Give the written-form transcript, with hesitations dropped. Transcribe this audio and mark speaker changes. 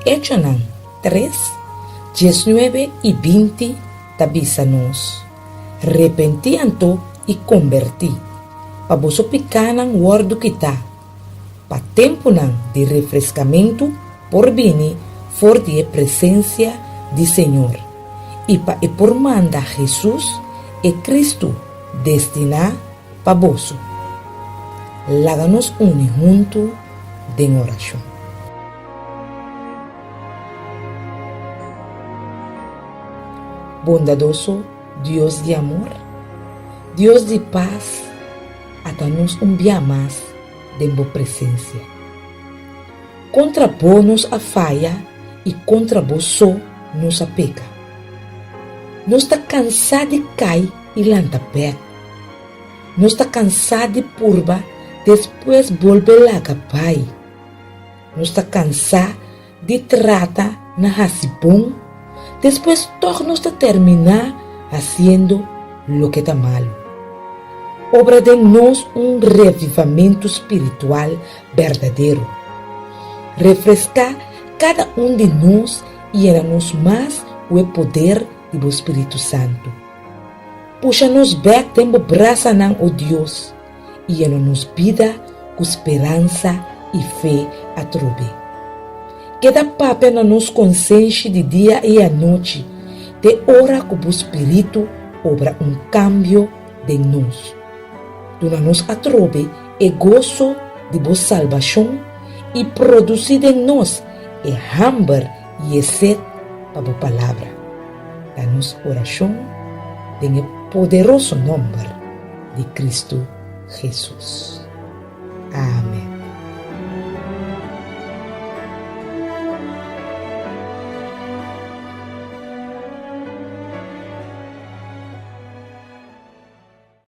Speaker 1: Echonan tres, diesnuebe i 20 ta bisa nos, Repentí anto i kombertí, pa boso pikánan wòrdu kitá, pa tempunan di refreskamentu por bini for di e presensia di Señor, i pa e por manda Hesus, e Kristu, destiná pa boso. Laga nos uni huntu den orashon. Bondadoso Dios di amor, Dios di pas, ata nos un bia mas den bo presensia. Kontra bo nos a faya i kontra bo so nos a peka. Nos ta kansá di kai i lanta bèk. Nos ta kansá di purba despues bolbe laga bai. Nos ta kansá di trata na hasi bon, despues tòg nos ta terminá hasiendo loke ta malu. Obra den nos un revivamentu spiritual berdadero. Refreská kada un di nos i yena nos mas ku e poder di bo spiritu santu. Pusha nos bèk den bo brasanan, o Dios, i yena nos bida ku speransa i fe atrobe. Keda papia na nos konsenshi di dia i anochi te ora ku bo spiritu obra un kambio den nos. Duna nos atrobe e goso di bo salbashon i produsí den nos e hamber i e set pa bo palabra. Ta nos orashon den e poderoso nòmber di Kristu Hesus. Amen.